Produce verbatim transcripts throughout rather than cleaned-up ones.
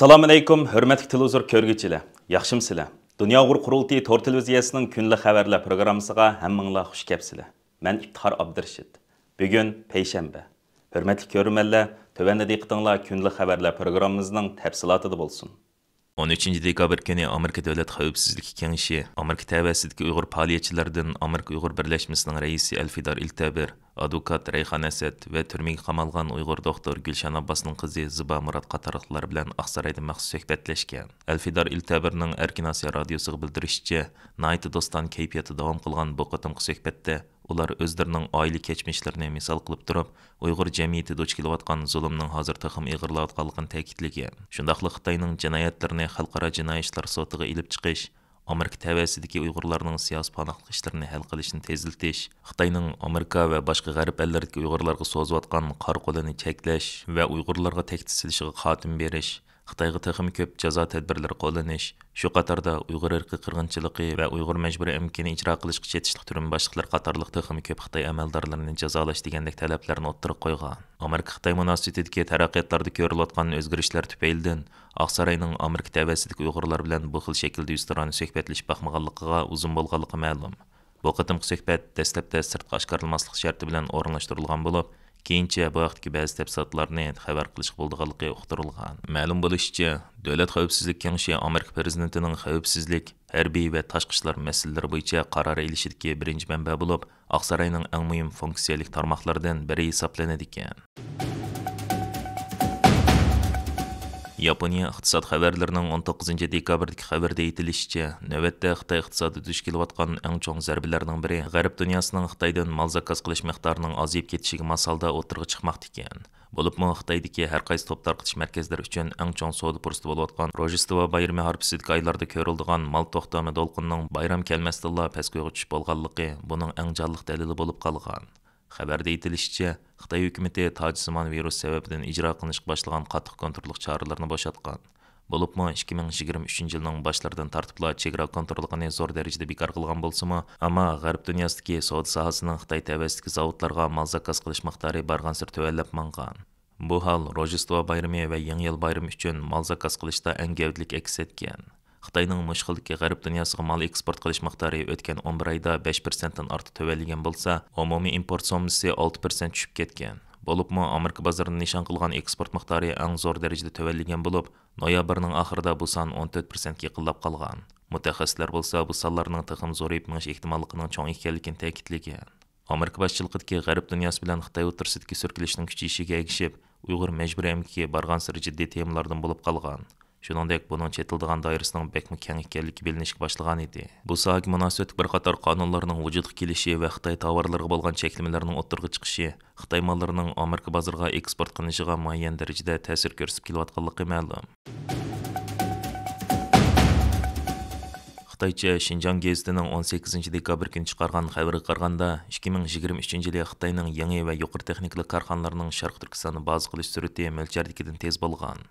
ئەسسالامۇئەلەيكۇم، ھۆرمەتلىك تېلېۋىزور كۆرگۈچىلەر، ياخشىمۇسىلەر؟ دۇنيا ئۇيغۇر قۇرۇلتىيى تور تېلېۋىزىيەسىنىڭ كۈنلۈك خەۋەرلەر پروگراممىسىغا ھەممىڭلار خۇش كەپسىلەر. مەن ئىپتىخار ئابدۇرېشىت. بۈگۈن پەيشەنبە. ھۆرمەتلىك كۆرۈرمەنلەر، تۆۋەندە دىققىتىڭلار كۈنلۈك خەۋەرلەر پروگراممىمىزنىڭ تەپسىلاتىدا بولسۇن. ئون ئۈچىنچى دېكابىر كۈنى ئامېرىكا دۆلەت خەۋپسىزلىك كېڭىشى ئامېرىكا تەۋەسىدىكى ئۇيغۇر پائالىيەتچىلىرىدىن ئامېرىكا ئۇيغۇر بىرلەشمىسىنىڭ رەئىسى ئەلفىدار ئىلتەبىر، ئادۋوكات رەيھان ئەسەت ۋە تۈرمىگە قامالغان ئۇيغۇر دوختۇر گۈلشەن ئابباسنىڭ قىزى زىبا مۇرات قاتارلىقلار بىلەن ئاقسارايدا مەخسۇس سۆھبەتلەشكەن. ئەلفىدار ئىلتەبىرنىڭ ئەركىن ئاسىيا رادىيوسىغا بىلدۈرۈشىچە، ناھايىتى دوستانە كەيپىياتتا داۋام قىلغان بۇ قېتىمقى سۆھبەتتە ئۇلار ئۆزلىرىنىڭ ئائىلە كەچمىشلىرىنى مىسال قىلىپ تۇرۇپ، ئۇيغۇر جەمئىيىتى دۇچ كېلىۋاتقان زۇلۇمنىڭ ھازىر تېخىمۇ ئېغىرلاۋاتقانلىقىنى تەكىتلىگەن. شۇنداقلا خىتاينىڭ جىنايەتلىرىنى خەلقئارا جىنايى ئىشلار سوتىغا ئېلىپ چىقىش، ئامېرىكا تەۋەسىدىكى ئۇيغۇرلارنىڭ سىياسىي پاناھلىق ئىشلىرىنى ھەل قىلىشنى تېزلىتىش، خىتاينىڭ ئامېرىكا ۋە باشقا غەرب ئەللىرىدىكى ئۇيغۇرلارغا سوزۇۋاتقان قارا قولىنى چەكلەش ۋە ئۇيغۇرلارغا تەھدىت سېلىشىغا خاتىمە بېرىش، خىتايغا تېخىمۇ كۆپ جازا تەدبىرلىرى قوللىنىش، شۇ قاتاردا ئۇيغۇر ئىرقىي قىرغىنچىلىقى ۋە ئۇيغۇر مەجبۇرىي ئەمگىكىنى ئىجرا قىلىشقا چېتىشلىق تۈرمە باشلىقلىرى قاتارلىق تېخىمۇ كۆپ خىتاي ئەمەلدارلىرىنى جازالاش دېگەندەك تەلەپلەرنى ئوتتۇرىغا قويغان. ئامېرىكا-خىتاي مۇناسىۋىتىدىكى تەرەققىياتلاردا كۆرۈلۈۋاتقان ئۆزگىرىشلەر تۈپەيلىدىن، ئاقساراينىڭ ئامېرىكا تەۋەسىدىكى ئۇيغۇرلار بىلەن بۇ خىل شەكىلدە يۈزتۇرانە سۆھبەتلىشىپ باقمىغانلىقىغا ئۇزۇن بولغانلىقى مەلۇم. بۇ قېتىمقى سۆھبەت دەسلەپتە سىرتقا ئاشكارىلىماسلىق شەرتى بىلەن ئورۇنلاشتۇرۇلغان بولۇپ، كېيىنچە بۇ ھەقتىكى بەزى تەپسىلاتلارنى خەۋەر قىلىشقا بولىدىغانلىقى ئۇقتۇرۇلغان. مەلۇم بولۇشىچە، دۆلەت خەۋپسىزلىك كېڭىشى ئامېرىكا پىرېزىدېنتىنىڭ خەۋپسىزلىك، ھەربىي ۋە تاشقى ئىشلار مەسىلىلىرى بويىچە قارار ئېلىشىدىكى بىرىنچى مەنبە بولۇپ، ئاقساراينىڭ ئەڭ مۇھىم فۇنكسىيەلىك تارماقلىرىدىن بىرى ھېسابلىنىدىكەن. ياپونىيە ئىقتىساد خەۋەرلىرىنىڭ ئون توققۇزىنچى دېكابىردىكى خەۋىرىدە ئېيتىلىشىچە، نۆۋەتتە خىتاي ئىقتىسادى دۇچ كېلىۋاتقان ئەڭ چوڭ زەربىلەرنىڭ بىرى غەرب دۇنياسىنىڭ خىتايدىن مال زاكاز قىلىش مىقدارىنىڭ ئازىيىپ كېتىشىگە ماس ھالدا ئوتتۇرىغا چىقماقتا ئىكەن. بولۇپمۇ خىتايدىكى ھەر قايسى توپ تارقىتىش مەركەزلىرى ئۈچۈن ئەڭ چوڭ سودا پۇرسىتى بولۇۋاتقان روژدېستۋو بايرىمى ھارپىسىدىكى ئايلاردا كۆرۈلىدىغان مال توختىمى دولقۇنىنىڭ بايرام كەلمەستىنلا پەسكويغا چۈشۈپ بولغانلىقى بۇنىڭ ئەڭ جانلىق دەلىلى بولۇپ قالغان. خەۋەردە ئېيتىلىشىچە، خىتاي ھۆكۈمىتى تاجسىمان ۋىرۇس سەۋەبىدىن ئىجرا قىلىنىشقا باشلىغان قاتتىق كونتروللۇق چارىلىرىنى بوشاتقان. بولۇپمۇ ئىككى مىڭ يىگىرمە ئۈچىنچى يىلنىڭ باشلىرىدىن تارتىپلا چېگرا كونتروللۇقىنى زور دەرىجىدە بىكار قىلغان بولسىمۇ، ئەمما غەرب دۇنياسىدىكى سودا ساھەسىنىڭ خىتاي تەۋەسىدىكى زاۋۇتلارغا مال زاكاز قىلىش مىقدارى بارغانسېرى تۆۋەنلەپ ماڭغان. بۇ ھال روژدېستۋو بايرىمى ۋە يېڭى يىل بايرىمى ئۈچۈن مال زاكاز قىلىشتا ئەڭ گەۋدىلىك ئەكس ئەتكەن. خىتاينىڭ مۇشۇ خىلدىكى غەرب دۇنياسىغا مال ئېكسپورت قىلىش مىقدارى ئۆتكەن ئون بىر ئايدا بەش پىرسەنتتىن ئارتۇق تۆۋەنلىگەن بولسا، ئومۇمىي ئىمپورت سوممىسى ئالتە پىرسەنت چۈشۈپ كەتكەن. بولۇپمۇ ئامېرىكا بازىرىنى نىشان قىلغان ئېكسپورت مىقدارى ئەڭ زور دەرىجىدە تۆۋەنلىگەن بولۇپ، نويابىرنىڭ ئاخىرىدا بۇ سان ئون تۆت پىرسەنتكە يېقىنلاپ قالغان. مۇتەخەسسىسلەر بولسا بۇ سانلارنىڭ تېخىمۇ زورىيىپ مېڭىش ئېھتىماللىقىنىڭ چوڭ ئىكەنلىكىنى تەكىتلىگەن. ئامېرىكا باشچىلىقىدىكى غەرب دۇنياسى بىلەن خىتاي ئوتتۇرىسىدىكى سۈركىلىشنىڭ كۈچىيىشىگە ئەگىشىپ، ئۇيغۇر مەجبۇرىي ئەمگىكى بارغانسېرى جىددىي تېمىلاردىن بولۇپ قالغان. شۇنىڭدەك، بۇنىڭ چېتىلىدىغان دائىرىسىنىڭ بەكمۇ كەڭ ئىكەنلىكى بىلىنىشكە باشلىغانىدى. بۇ ساھەگە مۇناسىۋەتلىك بىر قاتار قانۇنلارنىڭ ۋۇجۇدقا كېلىشى ۋە خىتاي تاۋارلىرىغا بولغان چەكلىمىلەرنىڭ ئوتتۇرىغا چىقىشى خىتاي ماللىرىنىڭ ئامېرىكا بازىرىغا ئېكسپورت قىلىنىشىغا مۇئەييەن دەرىجىدە تەسىر كۆرسىتىپ كېلىۋاتقانلىقى مەلۇم. خىتايچە شىنجاڭ گېزىتىنىڭ ئون سەككىزىنچى دېكابىر كۈنى چىقارغان خەۋىرىگە قارىغاندا، ئىككى مىڭ يىگىرمە ئۈچىنچى يىلى خىتاينىڭ يېڭى ۋە يۇقىرى تېخنىكىلىق كارخانىلىرىنىڭ شەرقىي تۈركىستاندا بازا قىلىش سۈرئىتى مۆلچەردىكىدىن تېز بولغان.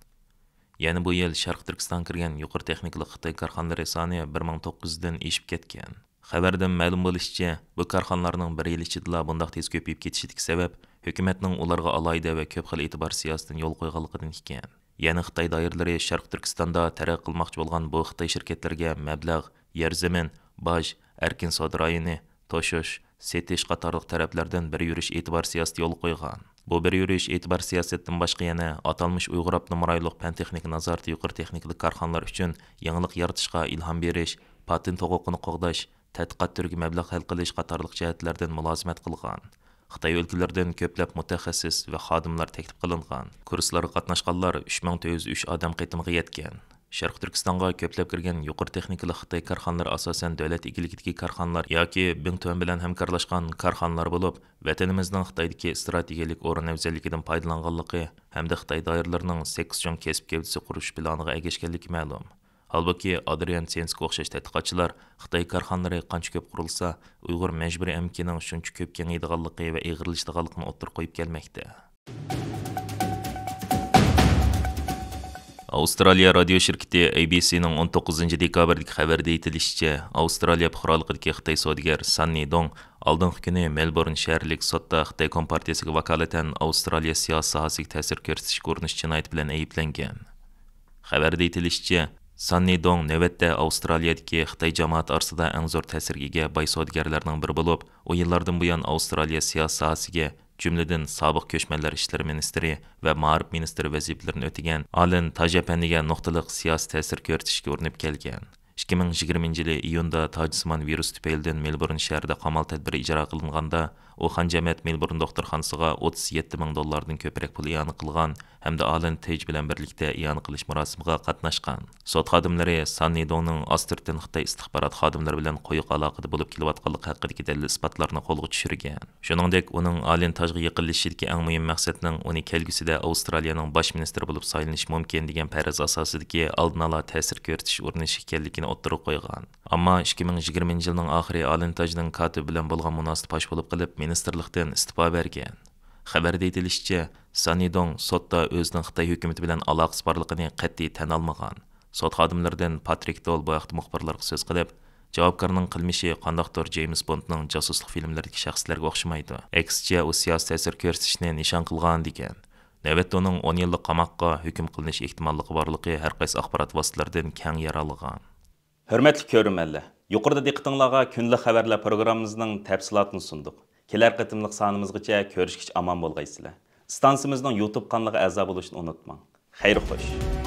يەنە بۇ يىل شەرقىي تۈركىستانغا كىرگەن يۇقىرى تېخنىكىلىق خىتاي كارخانىلىرى سانى بىر مىڭ توققۇز يۈزدىن ئېشىپ كەتكەن. خەۋەردىن مەلۇم بولۇشىچە، بۇ كارخانىلارنىڭ بىر يىل ئىچىدىلا بۇنداق تېز كۆپىيىپ كېتىشىدىكى سەۋەب، ھۆكۈمەتنىڭ ئۇلارغا ئالاھىدە ۋە كۆپ خىل ئېتىبار سىياسىتىنى يولغا قويغانلىقىدىن ئىكەن. يەنە خىتاي دائىرىلىرى شەرقىي تۈركىستاندا تەرەققىي قىلماقچى بولغان بۇ خىتاي شىركەتلىرىگە مەبلەغ، يەر زېمىن، باج، ئەركىن سودا رايونى، توشۇش، سېتىش قاتارلىق تەرەپلەردىن بىر يۈرۈش ئېتىبار سىياسىتى يولغا قويغان. بۇ بىر يۈرۈش ئېتىبار سىياسىتىدىن باشقا يەنە ئاتالمىش ئۇيغۇر ئاپتونوم رايونلۇق پەن تېخنىكا نازارىتى يۇقىرى تېخنىكىلىق كارخانىلار ئۈچۈن يېڭىلىق يارىتىشقا ئىلھام بېرىش، پاتېنت ھوقۇقىنى قوغداش، تەتقىقات تۈرىگە مەبلەغ ھەل قىلىش قاتارلىق جەھەتلەردىن مۇلازىمەت قىلغان. خىتاي ئۆلكىلىرىدىن كۆپلەپ مۇتەخەسسىس ۋە خادىملار تەكلىپ قىلىنغان. كۇرسلارغا قاتناشقانلار ئۈچ مىڭ تۆت يۈز ئۈچ ئادەم قېتىمىغا يەتكەن. شەرقىي تۈركىستانغا كۆپلەپ كىرگەن يۇقىرى تېخنىكىلىق خىتاي كارخانىلىرى ئاساسەن دۆلەت ئىگىلىكىدىكى كارخانىلار ياكى بىڭتۈەن بىلەن ھەمكارلاشقان كارخانىلار بولۇپ، ۋەتىنىمىزنىڭ خىتايدىكى ئىستراتېگىيەلىك ئورۇن ئەۋزەللىكىدىن پايدىلانغانلىقى ھەمدە خىتاي دائىرىلىرىنىڭ سەككىز چوڭ كەسىپ گەۋدىسى قۇرۇش پىلانىغا ئەگەشكەنلىكى مەلۇم. ھالبۇكى، ئادرىيان سېنسكا ئوخشاش تەتقىقاتچىلار خىتاي كارخانىلىرى قانچە كۆپ قۇرۇلسا، ئۇيغۇر مەجبۇرىي ئەمگىكىنىڭ شۇنچە كۆپ كېڭىيىدىغانلىقى ۋە ئېغىرلىشىدىغانلىقىنى ئوتتۇرىغا قويۇپ كەلمەكتە. ئاۋسترالىيە رادىيو شىركىتى ئەي بى سىنىڭ ئون توققۇزىنچى دېكابىردىكى خەۋىرىدە ئېيتىلىشىچە، ئاۋسترالىيە پۇقرالىقىدىكى خىتاي سودىگەر سان نىدوڭ ئالدىنقى كۈنى مېلبورن شەھەرلىك سوتتا خىتاي كومپارتىيىسىگە ۋاكالىتەن ئاۋسترالىيە سىياسىي ساھەسىگە تەسىر كۆرسىتىشكە ئۇرۇنۇش جىنايىتى بىلەن ئەيىبلەنگەن. خەۋەردە ئېيتىلىشىچە، ساننى دۇڭ نۆۋەتتە ئاۋسترالىيەدىكى خىتاي جامائىتى ئارىسىدا ئەڭ زور تەسىرگە ئىگە باي سودىگەرلەرنىڭ بىرى بولۇپ، ئۇ يىللاردىن بۇيان ئاۋسترالىيە سىياسىي ساھەسىگە، جۈملىدىن سابىق كۆچمەنلەر ئىشلىرى مىنىستىرى ۋە مائارىپ مىنىستىرى ۋەزىپىلىرىنى ئۆتىگەن ئالېن تاج ئەپەندىگە نۇقتىلىق سىياسىي تەسىر كۆرسىتىشكە ئۇرۇنۇپ كەلگەن. ئىككى مىڭ يىگىرمىنچى يىلى ئىيۇندا تاجسىمان ۋىرۇس تۈپەيلىدىن مېلبورن شەھىرىدە قامال تەدبىرى ئىجرا قىلىنغاندا، ئۇ خان جەمەت مېلبورن دوختۇرخانىسىغا ئوتتۇز يەتتە مىڭ دوللاردىن كۆپرەك پۇل ئىئانە قىلغان ھەمدە ئالېن تېج بىلەن بىرلىكتە ئىئانە قىلىش مۇراسىمىغا قاتناشقان. سوت خادىملىرى سان نىدوڭنىڭ ئاستىرتىن خىتاي ئىستىخبارات خادىملىرى بىلەن قويۇق ئالاقىدە بولۇپ كېلىۋاتقانلىقى ھەققىدىكى دەلىل-ئىسپاتلارنى قولغا چۈشۈرگەن. شۇنىڭدەك، ئۇنىڭ ئالېن تاجغا يېقىنلىشىشىدىكى ئەڭ مۇھىم مەقسەتنىڭ ئۇنى كەلگۈسىدە ئاۋسترالىيەنىڭ باش مىنىستىرى بولۇپ سايلىنىشى مۇمكىن دېگەن پەرەز ئاساسىدىكى ئالدىن ئالا تەسىر كۆرسىتىش ئۇرۇنۇشى ئىكەنلىكىنى ئوتتۇرىغا قويغان. ئەمما ئىككى مىڭ يىگىرمىنچى يىلنىڭ ئاخىرى ئالېن تاجنىڭ كاتىپ بىلەن بولغان مۇناسىۋىتى پاش بولۇپ قېلىپ، مىنىستىرلىقتىن ئىستېپا بەرگەن. خەۋەردە ئېيتىلىشىچە، سان نىدوڭ سوتتا ئۆزىنىڭ خىتاي ھۆكۈمىتى بىلەن ئالاقىسى بارلىقىنى قەتئىي تەن ئالمىغان. سوت خادىملىرىدىن پاترىك دول بۇ ھەقتە مۇخبىرلارغا سۆز قىلىپ، جاۋابكارنىڭ قىلمىشى قانداقتۇر جېيمس بوندنىڭ جاسۇسلۇق فىلىملىرىدىكى شەخسلەرگە ئوخشىمايدۇ. ئەكسىچە، ئۇ سىياسىي تەسىر كۆرسىتىشنى نىشان قىلغان دېگەن. نۆۋەتتە ئۇنىڭ ئون يىللىق قاماققا ھۆكۈم قىلىنىش ئېھتىماللىقى بارلىقى ھەر قايسى ئاخبارات ۋاسىتىلىرىدىن كەڭ يارالغان. ھۆرمەتلىك كۆرۈرمەنلەر، يۇقىرىدا دىققىتىڭلارغا كۈندىلىك خەۋەرلەر پروگراممىمىزنىڭ تەپسىلاتىنى سۇندۇق. كېلەر قېتىملىق سانىمىزغىچە كۆرۈشكىچە ئامان بولغايسىلەر. ئىستانسىمىزنىڭ يۇتۇب قانىلىغا ئەزا بولۇشنى ئۇنتۇماڭ. خەير خوش.